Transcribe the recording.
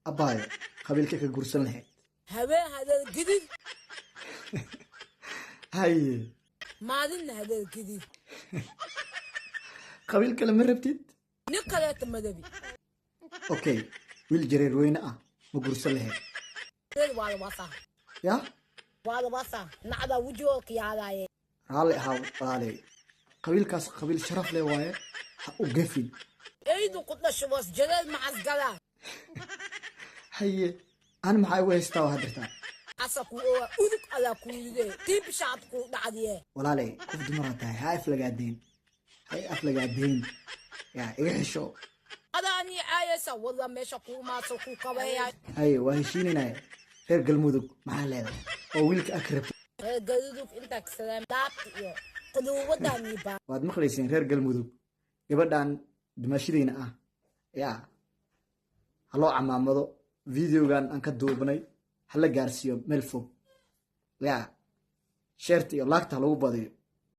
Abaayo, qabiilka ka guursan lahayd? Habeen hadeer gidid. Haye. Maalinna hadeer gidid. Qabiil kale ma rabtid? Nin kaleeta madabi. Okay, wiil jareer weyne ah ma guursan lahayd? Reer waa la wasaa. Ya. Waa la wasaa, nacdaa wejigoo kiyaadaaye. Raalli ahaa walaaley, qabiilkaas qabiil sharaf leh waaye, ha u gefin. Eydu ku dhasho was jareer macasgalaa. Haye, an maxaa igu haystaa waxaad dirtaa? Asa ku oga udug adaa kuudide tii bishaad ku dhacdiye. Walaaley, qof dumaraa tahay, ha aflagaadeyn, ha i aflagaadeyn, ya iga xisho. Adaanii caayaysa walla meesha ku imaaso ku kabeeya. Haye, waa heshiininaya. Reer Galmudug maxaa leedahay oo wiilka ag rabta? Reer Galmudug intaa kasalaam daabta iyo quduubadaanii baa. Waad maqlayseen reer Galmudug, gabadhan dumaashadeyna ah yaa ha loo camaamado. Videogan aan ka duubnay ha la gaarsiiyo meel fog, yaa share-ta iyo like-ta ha lagu badiyo.